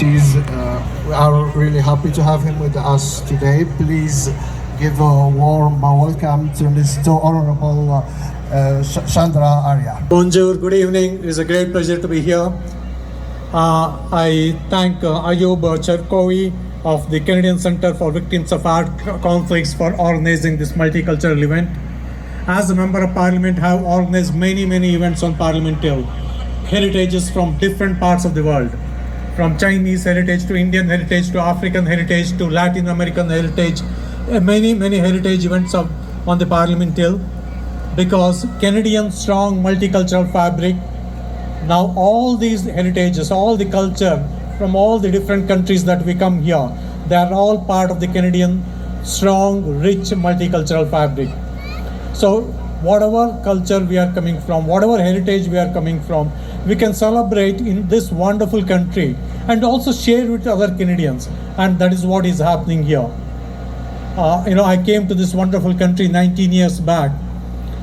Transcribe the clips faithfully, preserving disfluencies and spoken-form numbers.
Is, uh, we are really happy to have him with us today. Please give a warm welcome to Mister Honorable uh, uh, Sh- Chandra Arya. Bonjour, good evening. It's a great pleasure to be here. Uh, I thank uh, Ayub uh, Cherkovi of the Canadian Center for Victims of Armed Conflicts for organizing this multicultural event. As a member of parliament, I have organized many, many events on Parliament Hill. Heritages from different parts of the world, from Chinese heritage to Indian heritage to African heritage to Latin American heritage, uh, many, many heritage events of, on the Parliament Hill, because Canadian strong multicultural fabric, now all these heritages, all the culture from all the different countries that we come here, they are all part of the Canadian strong, rich multicultural fabric. So, whatever culture we are coming from, whatever heritage we are coming from, we can celebrate in this wonderful country and also share with other Canadians. And that is what is happening here. Uh, you know, I came to this wonderful country nineteen years back,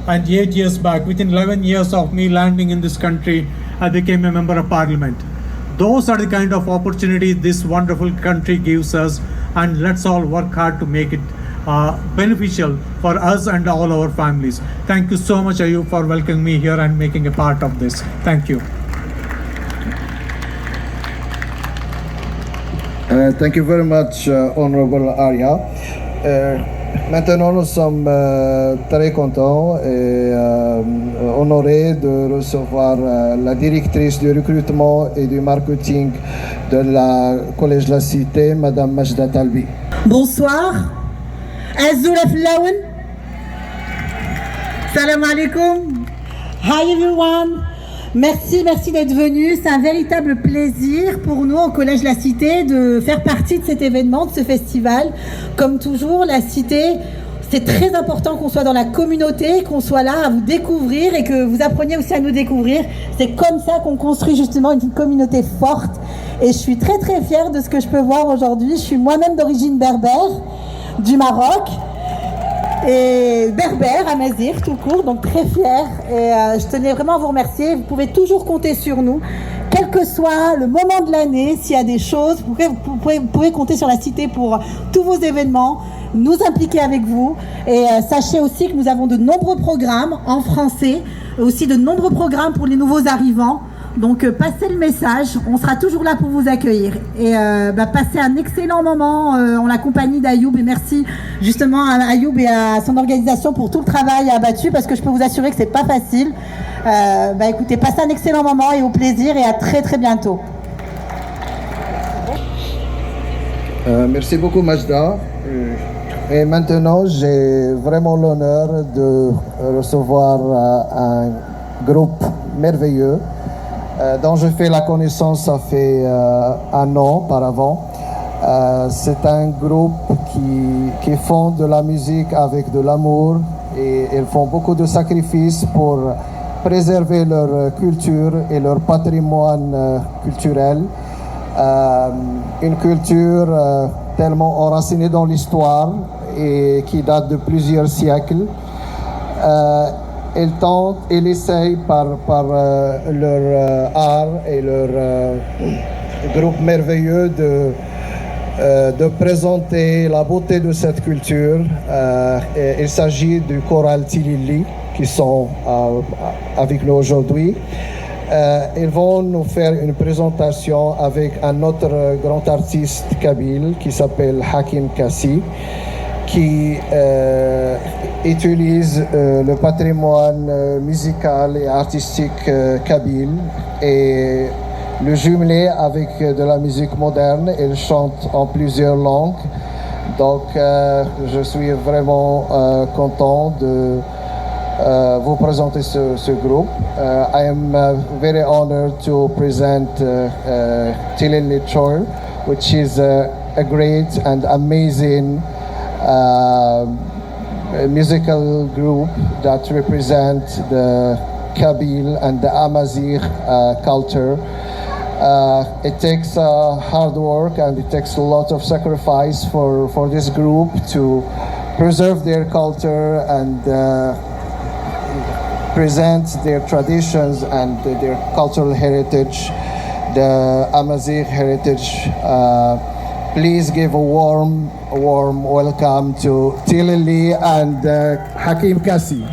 and eight years back, within eleven years of me landing in this country, I became a member of parliament. Those are the kind of opportunities this wonderful country gives us, and let's all work hard to make it uh, beneficial for us and all our families. Thank you so much, Ayub, for welcoming me here and making a part of this. Thank you. Uh, thank you very much, uh, Honorable Arya. Uh, maintenant, nous sommes euh, très contents et euh, honorés de recevoir euh, la directrice du recrutement et du marketing de la Collège La Cité, Madame Majda Talbi. Bonsoir. Azul fell-awen. Salam alaikum. Hi everyone. Merci, merci d'être venus. C'est un véritable plaisir pour nous au Collège La Cité de faire partie de cet événement, de ce festival. Comme toujours, La Cité, c'est très important qu'on soit dans la communauté, qu'on soit là à vous découvrir et que vous appreniez aussi à nous découvrir. C'est comme ça qu'on construit justement une communauté forte. Et je suis très très fière de ce que je peux voir aujourd'hui. Je suis moi-même d'origine berbère, du Maroc, et berbère, amazigh, tout court, donc très fière. Et euh, je tenais vraiment à vous remercier. Vous pouvez toujours compter sur nous, quel que soit le moment de l'année, s'il y a des choses, vous pouvez, vous pouvez- vous pouvez compter sur La Cité pour tous vos événements, nous impliquer avec vous. Et euh, sachez aussi que nous avons de nombreux programmes en français, aussi de nombreux programmes pour les nouveaux arrivants. Donc euh, passez le message, on sera toujours là pour vous accueillir. Et euh, bah, passez un excellent moment euh, en la compagnie d'Ayoub. Et merci justement à Ayoub et à son organisation pour tout le travail abattu, parce que je peux vous assurer que c'est pas facile. Euh, bah, écoutez, passez un excellent moment et au plaisir et à très très bientôt. Euh, merci beaucoup, Majda. Et maintenant, j'ai vraiment l'honneur de recevoir euh, un groupe merveilleux euh, dont je fais la connaissance, ça fait euh, un an par avant. Euh, c'est un groupe qui, qui font de la musique avec de l'amour et ils font beaucoup de sacrifices pour préserver leur culture et leur patrimoine euh, culturel. Euh, une culture euh, tellement enracinée dans l'histoire et qui date de plusieurs siècles. Euh, ils tentent, ils essayent par, par euh, leur euh, art et leur euh, groupe merveilleux de, euh, de présenter la beauté de cette culture. Euh, et il s'agit du choral Tilili qui sont euh, avec nous aujourd'hui. Euh, ils vont nous faire une présentation avec un autre grand artiste kabyle qui s'appelle Hakim Kassi, qui euh, utilise euh, le patrimoine euh, musical et artistique euh, kabyle et le jumeler avec de la musique moderne. Il chante en plusieurs langues. Donc, euh, je suis vraiment euh, content de euh, vous présenter ce, ce groupe. Uh, I am uh, very honored to present uh, uh, Tilili Chor, which is a, a great and amazing uh, musical group that represents the Kabyle and the Amazigh uh, culture. Uh, it takes uh, hard work and it takes a lot of sacrifice for, for this group to preserve their culture and uh, present their traditions and their cultural heritage. the Amazigh Heritage. Uh, please give a warm, a warm welcome to Tilly Lee and uh, Hakim Kassi.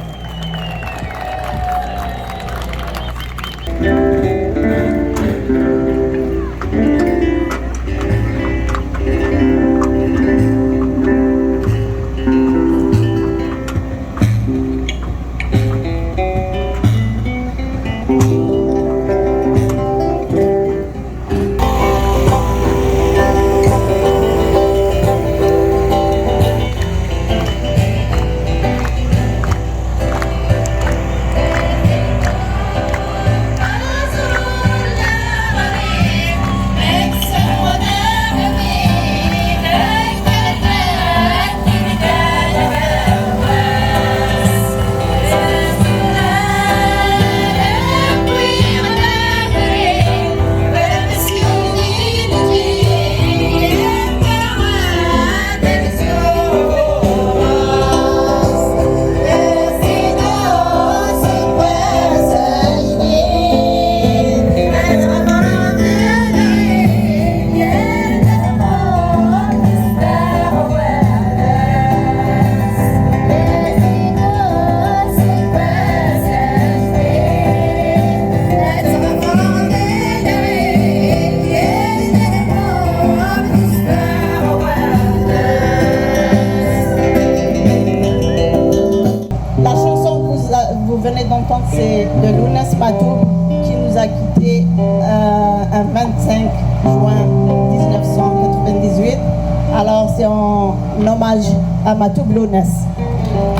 La chanson que vous, a- vous venez d'entendre, c'est de Lounès Matoub, qui nous a quittés euh, un vingt-cinq juin dix-neuf cent quatre-vingt-dix-huit. Alors, c'est en hommage à Matoub Lounès.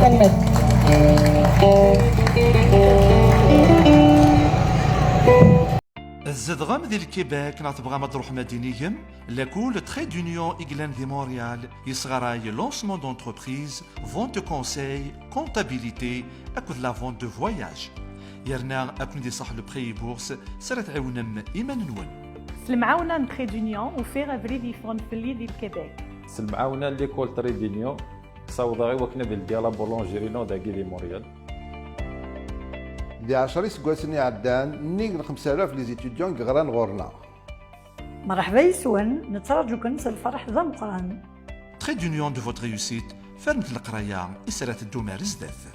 Tanemmirt. Tzedɣem di Lkibek neɣ tebɣam ad tṛuḥem ad d-inigem? Lakul Trait d'Union i yellan di Montréal yesɣaray lancement d'entreprise, vente de conseil, comptabilité akked la vente de voyage. Yerna ad ken-id-iṣaḥ le prêt et bourse s ara tɛiwnem iman-nwen. S lemɛawna n Trait d'Union, ufiɣ abrid yeffɣen fell-i di Lkibek. S lemɛawna n l'école Trait d'Union, ssawḍeɣ i wakken ad ldiɣ la boulangerie-inu dagi di Montréal. Di ɛecra iseggasen iɛeddan, nnig n xemsa alaf les étudiants i yeɣran ɣur-neɣ. Mṛeḥba yes-wen, nettraǧu-ken s lferḥ d ameqqran. Trait d'Union de votre réussite, fernet leqraya i s ara teddum ar zdat.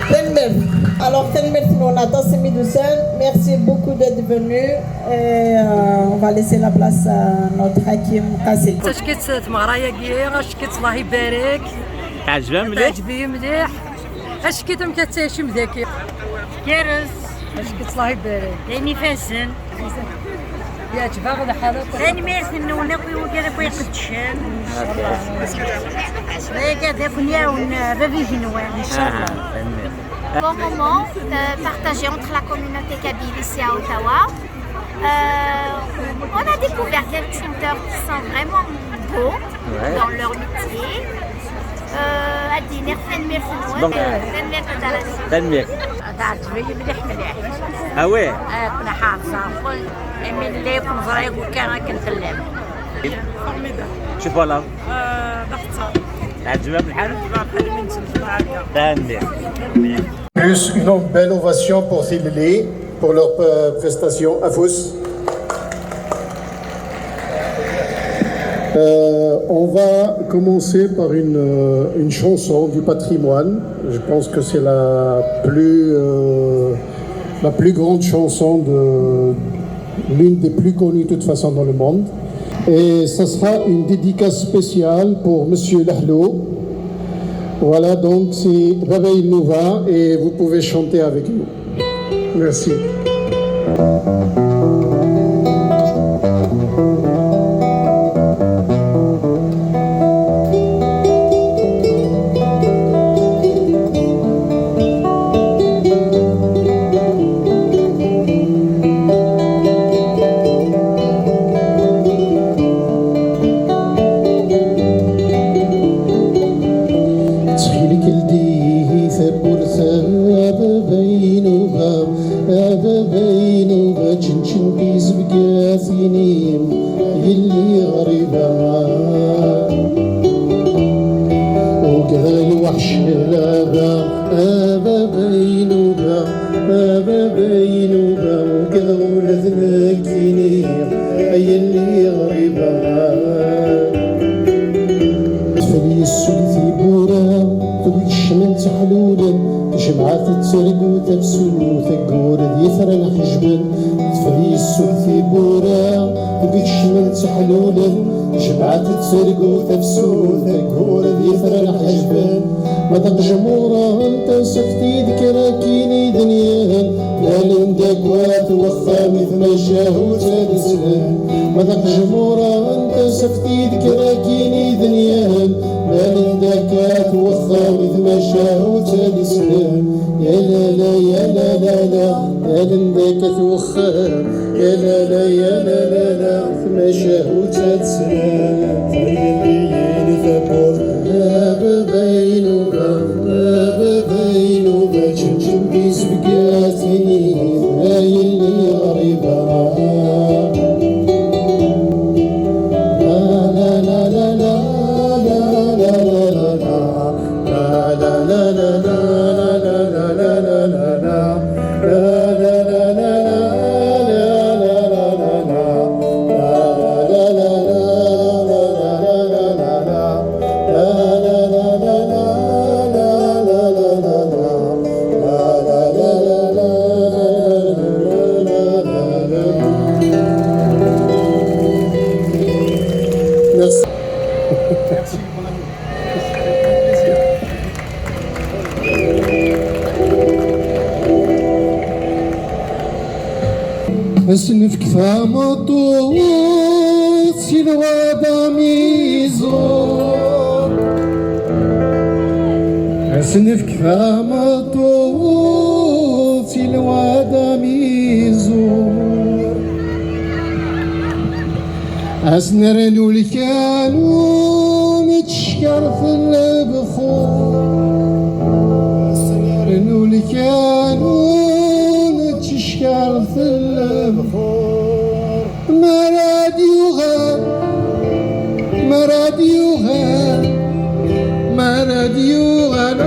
Tanemmirt. Alors, tanemmirt-nwen aṭas imi d-tusam. Merci beaucoup d'être venu. Et, euh, on va laisser la place à notre Hakim Qassi. Acu-tt tmeɣra-agi? Acu-tt, Allah ibarek? Teɛjeb-am mliḥ? Teɛjeb-iyi mliḥ. Acu-tt amek ad tɛicem dagi? Gerrez. Acu-tt, Allah ibarek? D ayen ifazen. Yeɛjeb-aɣ lḥal akk. Tanemmirt-nwen akk i wigad akk iqeddcen. Wigad ad ken-yawen, uh, bab igenwan, incallah. Aha, tanemmirt. Bon moment, euh, partagé entre la communauté kabyle ici à Ottawa. Euh, on a découvert quelques chanteurs qui sont vraiment beaux, ouais, dans leur métier. Euh, ad d-iniɣ tanemmirt-nwen. Donc, tanemmirt a Dda Racid. Tanemmirt. Teɛǧeb-iyi mliḥ mliḥ. Ah ouais? Ah, كنا حافظة. Imi nella akk neẓra akk kan akken tellam. Formidable. شوف والله. آه، ضغطة. عجبها بالحال؟ عجبها بحال من تجمع هكا. تهني. Plus une belle ovation pour Thilili, pour leur, euh, prestation. Afus. Euh, on va commencer par une, euh, une chanson du patrimoine. Je pense que c'est la plus, euh, la plus grande chanson de, l'une des plus connues de toute façon dans le monde. Et ça sera une dédicace spéciale pour Monsieur Lahlou. Voilà, donc c'est Baba Innouva et vous pouvez chanter avec nous. Merci. Ttxil-k, ldi tawwurt, a baba Innouva, a baba Innouva, čenčen tizebgatin-im, yelli ɣriba. Baba, a baba inuba, a baba inuba, ugadeɣ ula d nekkini, ay lliɣ ɣriba. Tfel yessu tiwwura, tewwi kecmen tteḥlulen, tejmaɛt tettargu tafsut, aggur d yitran ḥejben. Tfel yessu tiwwura, tewwi kecmen tteḥlulen, tejmaɛt tettargu tafsut, aggur d yitran ḥejben. Ma d aqejmur n tasaft-id kra akin i d-nniɣen, lalen-d akk at wexxam i tmacahut ad slen. Ma d aqejmur n tasaft-id kra akin i d-nniɣen, lalen-d akk at wexxam i tmacahut ad slen. Ya la la, ya la la la, lalen-d akk at wexxam. Ya la la, ya la la la, tmacahut ad teslam. Tayelliyin tawwurt, a baba inuba, a baba inuba, čenčen di zebgat-ini, ay yelli ɣriba. La la la la la, la la la la la. Merci. Ad s-nefk tameṭṭut si lwada miẓur. Ad s-nefk tameṭṭut si lwada miẓur. Ad s-nernu lkanun d tcekkart n lebxur. Ad s-nernu lkanun d tcekkart n lebxur. Mara d-yuɣal, mara d-yuɣal, mara d-yuɣal.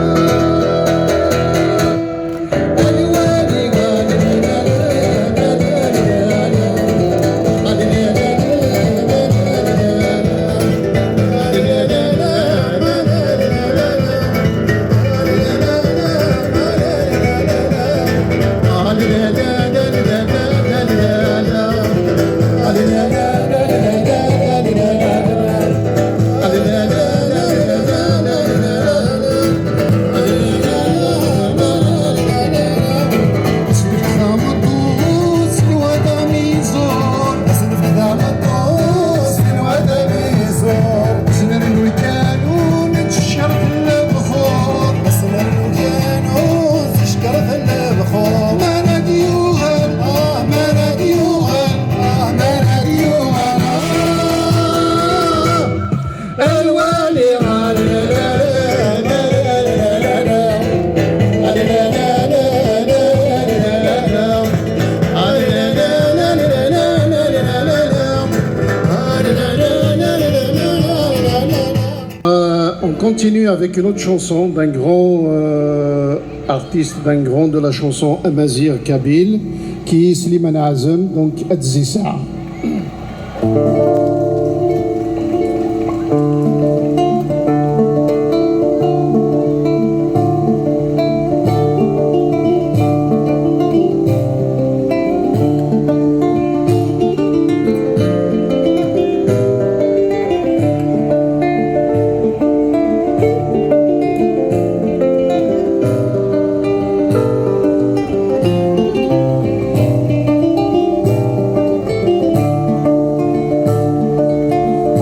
Euh, on continue avec une autre chanson d'un grand, euh, artiste, d'un grand de la chanson amazigh kabyle, qui est Slimane Azem, donc Ad Zisar.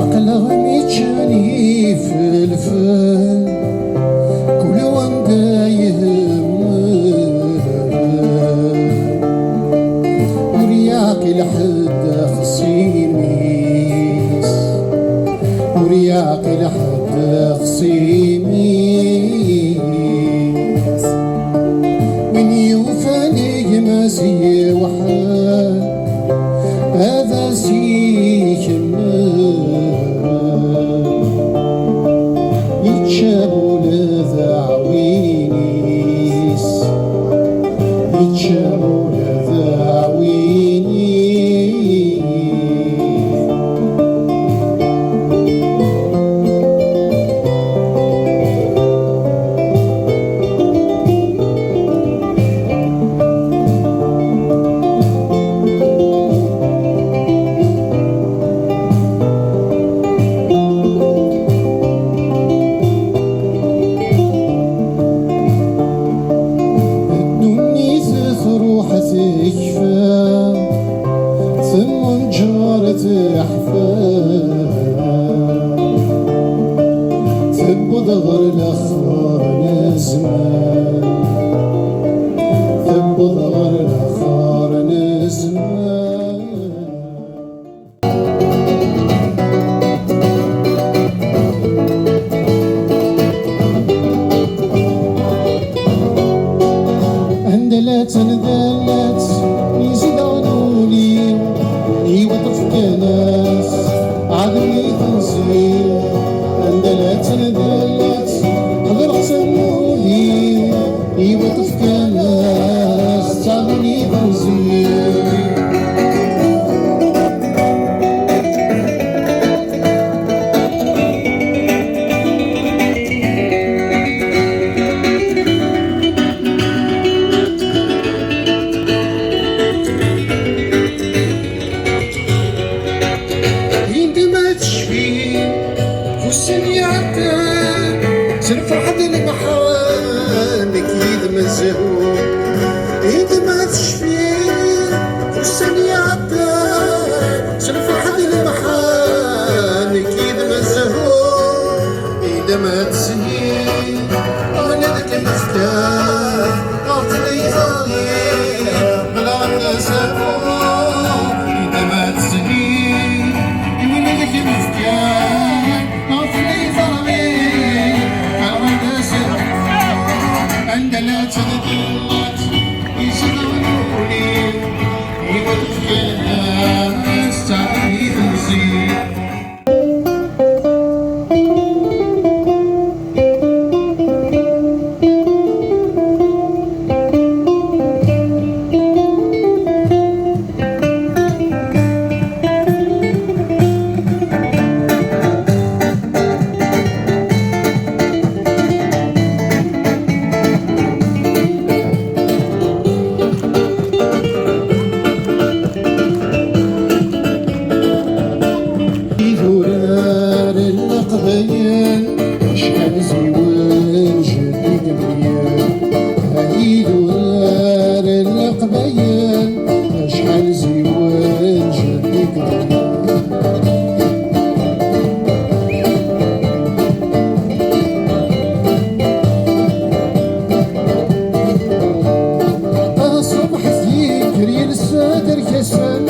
Aql-aɣ mi ččan ifelfel, kul wanda yehmel. Ur yeɛqil ḥedd axṣim-is, ur yeɛqil ḥedd axṣim-is. Win yufan gma-s yewḥel, ad as-ikemmel. Yečča ula d aɛwin. Ussan iɛeddan s lferḥ d lemḥan, nekk yid-m nzehhu. Yid-m ad tecfi. Ussan iɛeddan s lferḥ d lemḥan, nekk yid-m nzehhu. Yid-m ad tezhi, win ad k-nefka. Ɣer tliẓri, qleɣ-d asafu. Yid-m ad tezhi, win ad k-nefka. Anda la ttreḍilat izedɣen ul-iw, yiwet tfehha s teɛrabit n zik. Idurar n Leqbayel, acḥal ziwen jeddi d meyya. Idurar n Leqbayel, acḥal ziwen jeddi d meyya. Ṣṣbeḥ yekker yelsa-d arkasen,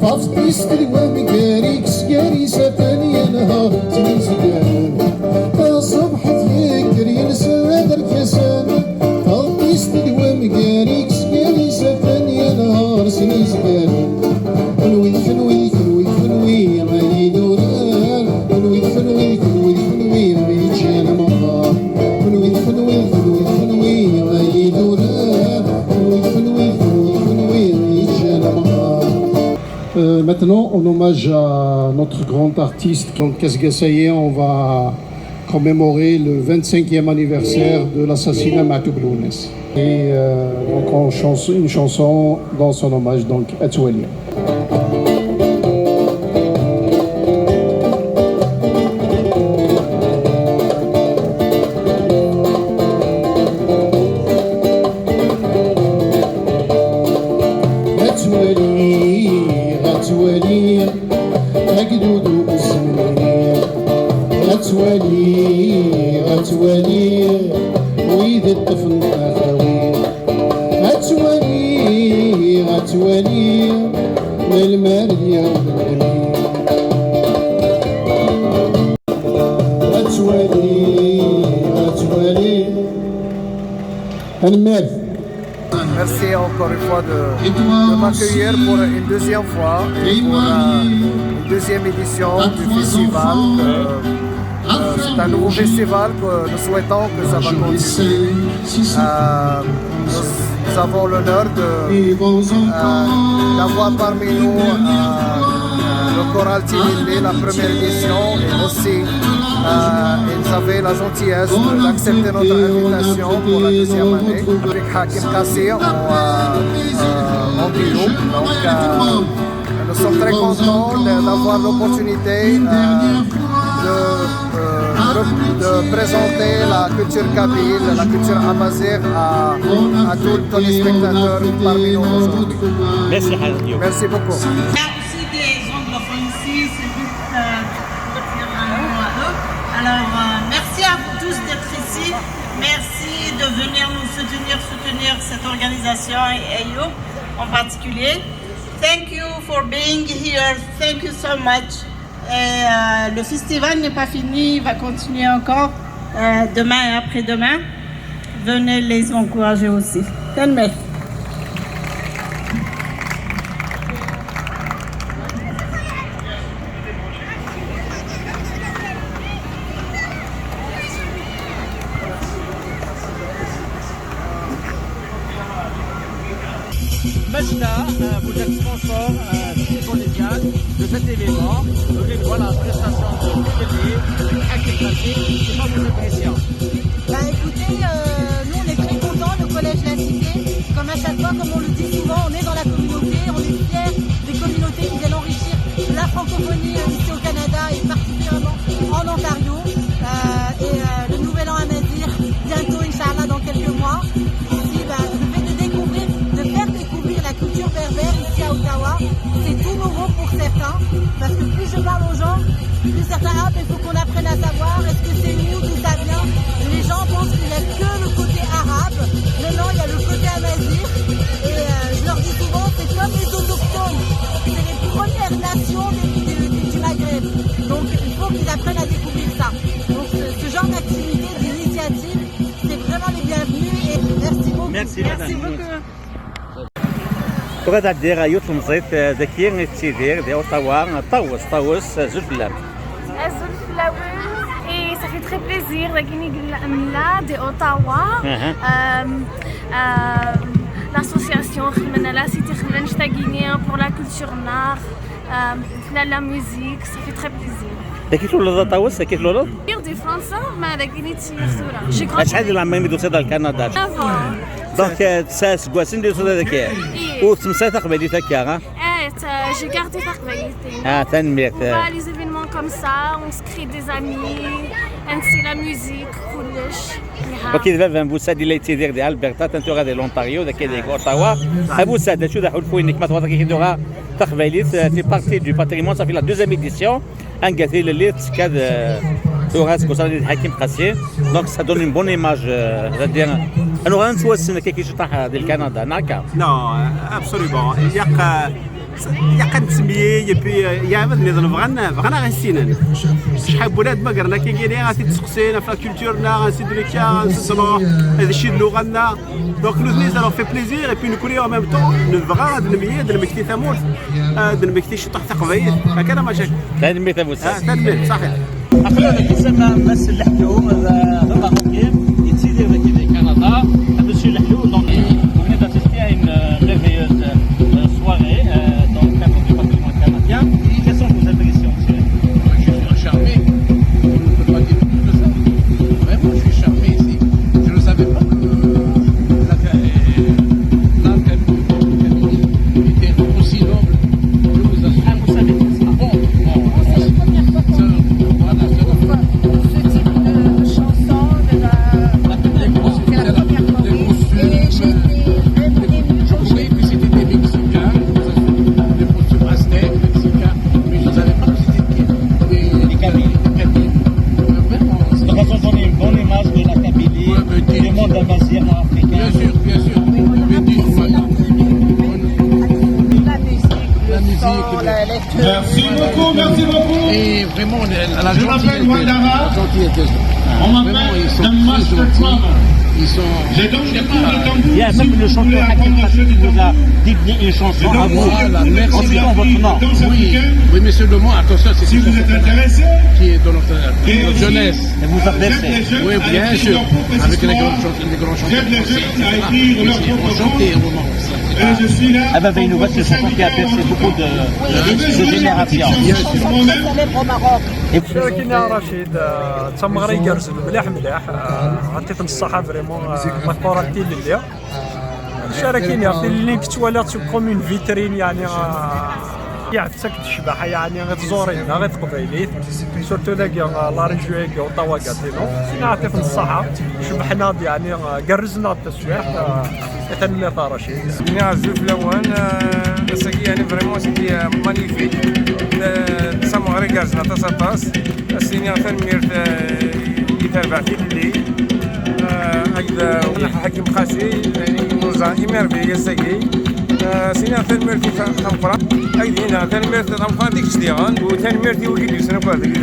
ɣef ṭṭist d wamgar i yesgar isaffen yenher s yizgaren. Ṣṣbeḥ yekker yelsa-d arkasen, ɣef ṭṭist d wamgar i yesgar isaffen yenher s yizgaren. Kenwi, kenwi, kenwi, kenwi, ay idurar. Kenwi, kenwi, kenwi, kenwi, ay iččan amɣar. Kenwi, kenwi, kenwi, kenwi, ay idurar. Kenwi, kenwi, kenwi, kenwi, ay iččan amɣar. Euh, maintenant, en hommage à notre grand artiste, donc Kasgasaye, on va commémorer le vingt-cinquième anniversaire de l'assassinat Matoub Lounes. Et, euh, donc, on chans-, une chanson dans son hommage, donc, Atwali. Atwali, atwali, agdud uzemni. Atwali, atwali, wid iṭṭfen taxawi. Atwali, atwali, lmal d yawdani. Atwali, atwali. Tanemmirt. Merci encore une fois de, de m'accueillir pour une deuxième fois et pour, euh, une deuxième édition du festival. Euh, euh, c'est un nouveau festival que nous souhaitons que ça va continuer. Euh, nous, nous avons l'honneur de, euh, d'avoir parmi nous, euh, le choral Tinili, la première édition, et aussi, euh, ils avaient la gentillesse de, d'accepter notre invitation pour la deuxième année. Avec Hakim Kassi en, euh, euh, en duo. Donc, euh, nous sommes très contents de, d'avoir l'opportunité, euh, de, euh, de, de présenter la culture kabyle, la culture amazigh à, à tous les téléspectateurs parmi nous aujourd'hui. Merci, Hakim. Merci beaucoup. Il y a aussi des anglophones ici, c'est juste, euh, pour dire un mot à eux. Alors, euh, merci à vous tous d'être ici. Merci de venir nous soutenir, soutenir cette organisation et Ayo en particulier. Thank you for being here. Thank you so much. Et, euh, le festival n'est pas fini, il va continuer encore, euh, demain et après-demain. Venez les encourager aussi. Tanemmirt. Majda, euh, vous êtes sponsor, euh, psychologial de cet événement. Donc voilà, prestation de Février avec Acte Pratique. C'est pas vous êtes ici. Bah, écoutez, euh, nous, on est très contents, le Collège La Cité. Comme à chaque fois, comme on le dit souvent, on est dans la communauté, on est fiers des communautés qui viennent enrichir la francophonie, euh, ici au Canada et particulièrement en Ontario. Arabe, il faut qu'on apprenne à savoir est-ce que c'est nous, d'où ça vient. Les gens pensent qu'il n'y a que le côté arabe. Non, non, il y a le côté amazigh. Et euh, je leur dis souvent, c'est comme les autochtones. C'est les premières nations des- des- du Maghreb. Donc il faut qu'ils apprennent à découvrir ça. Donc ce, ce genre d'activité, d'initiative, c'est vraiment les bienvenus. Et merci beaucoup. Merci, madame. Merci beaucoup. Tura ad ɛeddiɣ ɣer yiwet n tlemẓit, eh, dagi i tettidir di Ottawa, Ṭawes. Ṭawes, eh, azul fell-am. Azul fell-awen. Et ça fait très plaisir dagi i nella di Ottawa. Euh, euh, l'association xedmen la cité xedmen annect-agi pour la culture noire, euh, la, la musique, ça fait très plaisir. Dagi i tluleḍ a Ṭawes, dagi i tluleḍ? Di Fransa, ma dagi i ttiliɣ tura. J'ai grandi. Acḥal di leɛmer-im i d-tusiḍ ar Kanada? Avant. Donc, eh, tesɛa seg wass-nni d-tusiḍ dagi. Ur tettmeslay taqbaylit akka, ha? Eh, t- j'ai gardé taqbaylit. Ah, tanemmirt. On va à les événements comme ça, on se crée des amis, and c'est la musique, kullec. Ok, d baba n Bussad i la yettidir di Alberta, atan tura di l'Ontario, dagi di Ottawa. A Bussad, acu d aḥulfu-inek ma twalaḍ akka tura taqbaylit, eh, fait partie du patrimoine, ça fait la deuxième édition. Anga tilelli tettekka-d, eh, tura seg uẓawan d Hakim Qasi. Donc ça donne une bonne image, eh, c'est-à-dire, ad nuɣal ad nettwassen akka kif ciṭaḥ, eh, di Kanada, neɣ akka? Non, euh, absolument. Ilaq, euh, ilaq ad nettemyil, et puis, euh, yeɛbed nniḍen bɣan, bɣan ad ɣ-issinen. Acḥal n wulad ma gren akka gini, ad t-id-seqsin ɣef la culture-nneɣ, ansi d-nekka, ansi d-nruḥ, d acu i d lluɣa-nneɣ. Donc nutni, ça leur fait plaisir, et puis nekkni en même temps nebɣa ad nemyil, ad nmekti tamurt, ad nmekti ciṭuḥ taqbaylit. Akka ara macak. Tanemmirt a Bussad. Ah, tanemmirt, ṣaḥit. Aql-aɣ dagi tama Mass Leḥlu, d, d Ameṛṛuki, yettidir dagi di Kanada. Monsieur Leḥlu, donc, vous venez d'assister à une, euh, merveilleuse, euh, soirée, euh, dans le cadre du patrimoine canadien. Quelles sont vos impressions, monsieur? Je suis charmé. Je ne peux pas dire plus que ça. Vraiment, je suis charmé ici. Je ne savais pas que la, la, la, était aussi noble. Je vous assure. Ah, vous savez que c'est... Ah bon? Bon. C'est la première fois qu'on... Voilà, c'est la première fois. Ce type de chanson, de la... C'est la première fois. Et j'ai été vraiment émue quand j'ai... Je croyais que c'était des Mexicains, des Aztèques, Mexicains, mais je ne savais pas que c'était des, des Kabyles. Vraiment, c'est... De toute façon, donner une bonne image de la Kabylie, du monde amazigh, nord-africain. Bien sûr, bien sûr. Mais dis-moi, la musique, le son, la lecture. Merci beaucoup, merci beaucoup. Et vraiment, la, la Je m'appelle gentillesse, Ouattara. La gentillesse des gens. On Vraiment, m'appelle ils sont The très Master gentils. Drummer. Ils sont... J'ai donc des cours de tambour. Il y a Si même vous le chanteur voulez Hakim apprendre à Qasi jouer qui du vous a tambour, dédié une chanson Ah, à vous, voilà, en merci. citant votre nom. Oui, oui, monsieur Le Mans, attention, c'est... Si vous êtes intéressé, Qui est dans notre, et notre aussi, jeunesse. Et vous adressez. j'aide les jeunes Oui, à bien écrire sûr. leur propre Avec les histoire. grands chanteurs, les grands chanteurs J'aide les français, jeunes à et cetera. écrire leur Ils ont propre chanté roman. Un roman. Et je suis là Ah ben, pour Veinou, vous c'est qui a accompagner bercé beaucoup de, de, de générations. Moi-même. Céréquinia Rachid, euh, d tameɣra igerrzen mliḥ mliḥ, euh, ɛṭiɣ-ten ṣṣaḥa vraiment, euh, ma teqqur ar tilelli. Acu ara k-iniɣ, tilelli nekk ttwaliɣ-tt comme une vitrine, yeɛni, euh, yeɛni tettak-d ccbaḥa, yeɛni, i tẓuri-nneɣ, i teqbaylit, surtout dagi, euh, la région-agi, Ottawa-Gatineau. Sin ɛṭiɣ-ten ṣṣaḥa, cebḥen-aɣ-d, yeɛni, euh, gerrzen-aɣ-d taswiɛt, euh, tanemmirt a Rachid. Ini azul fell-awen, euh, ass-agi, yeɛni, vraiment, c'était, euh, magnifique. Euh, d tameɣra igerrzen aṭas, aṭas. Ad s-iniɣ tanemmirt, euh, i terbaɛt ilelli, euh, akked, euh, Ḥakim Qasi, yeɛni, nous a émerveillés ass-agi. Euh, ad s-iniɣ tanemmirt i ta-, tameqqrant, akked iniɣ tanemmirt tameqqrant i kečč diɣen, u tanemmirt i wigi d-yusan akk ar dagi.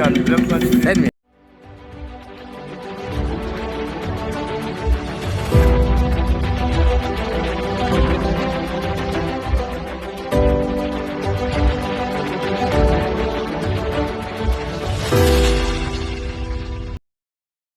Tanemmirt.